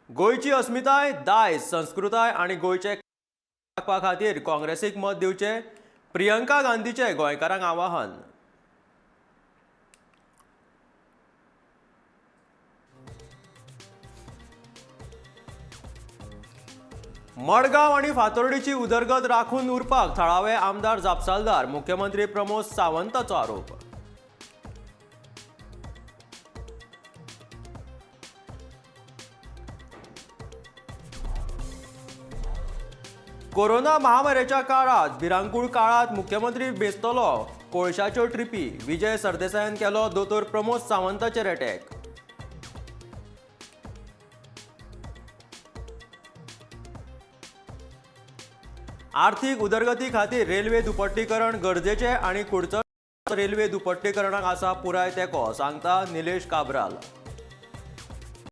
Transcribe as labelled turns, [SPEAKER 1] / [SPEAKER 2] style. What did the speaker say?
[SPEAKER 1] गोंयची अस्मिताय, दायज, संस्कृताय आनी गोंयचे राखपा खातीर काँग्रेसीक मत दिवचें, प्रियंका गांधीचें गोंयकारांक आवाहन. मडगांव आनी फातोर्डीची उदरगत राखून उरपाक थळावे आमदार जापसालदार, मुख्यमंत्री प्रमोद सावंताचो आरोप. कोरोना महामारीच्या काळात भिरांकूळ काळात मुख्यमंत्री बेसतलो कोळशाच्यो ट्रिपी, विजय सरदेसायान केलो दोतोर प्रमोद सावंताचेर अटॅक. आर्थिक उदरगती खातीर रेल्वे दुपट्टीकरण गरजेचें आनी कुडचड रेल्वे दुपट्टीकरणाक आसा पुराय तेंको, सांगता निलेश काब्राल.